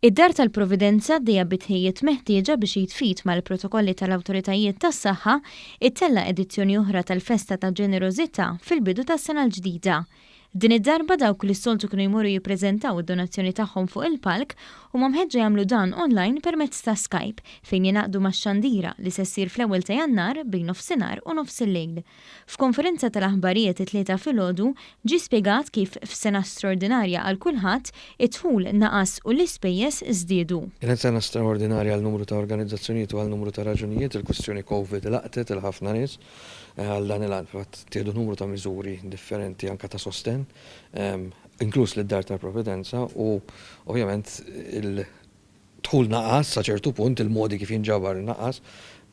Id-Dar tal-Providenza għaddejja bit-tħejjiet meħtieġa biex jitfit mal-protokolli tal-awtoritajiet tas-saħħa ittella' edizzjoni oħra tal-Festa ta' Ġenerożità fil-bidu tas-sena l-ġdida. Din id-darba dawk li s-soltu kienu jmorru jippreżentaw id-donazzjoni tagħhom fuq il-palk huma mħeġġa jagħmlu dan online permezz ta' Skype fejn jingħaqdu max-xandira li se ssir fl-ewwel ta' Jannar bejn nofsinhar u nofsillejl. F'konferenza tal-aħbarijiet it-Tlieta filgħodu, ġie spjegat kif f'sena straordinarja għal kulħadd, id-dħul naqas u l-ispejjeż żdiedu. Kienet sena straordinarja għal numru ta' organizzazzjonijiet u għal numru ta' raġunijiet. Il-kwistjoni Covid laqtet 'il ħafna nies. Għal dan il-għan, fil-fatt, ttieħdu numru ta' miżuri differenti anke ta' sostenn, inkluż lid-Dar tal-Providenza u ovvjament il-dħul naqas sa ċertu punt, il-modi kif jinġabar naqas,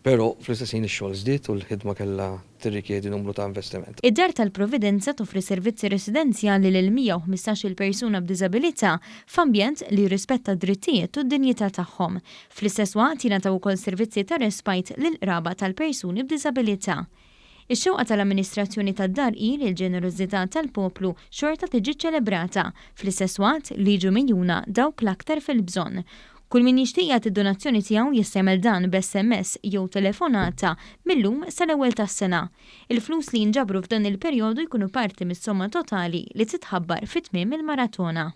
però fl-istess ħin ix-xogħol żdied u l-ħidma kellha tirrikjedi numru ta' investiment. Id-Dar tal-Providenza toffri servizzi residenzjali lil 115-il persuna b'diżabilità f'ambjent li jirrispetta d-drittijiet u d-dinjità tagħhom. Fl-istess waqt jingħataw ukoll servizzi ta' respite lill-qraba tal-persuni b'diżabilità. Ix-xewqa tal-amministrazzjoni tad-dar hi li l-ġenerożità tal-poplu xorta tiġi ċċelebrata, fl-istess waqt li jiġu megħjuna dawk l-aktar fil-bżonn. Kull min jixtieq jagħti d-donazzjoni tiegħu jista' jagħmel dan b'SMS jew telefonata mil-lum sal-ewwel tas-sena. Il-flus li jinġabru f'dan il-perjodu jkunu parti mis-somma totali li titħabbar fi tmiem il-maratona.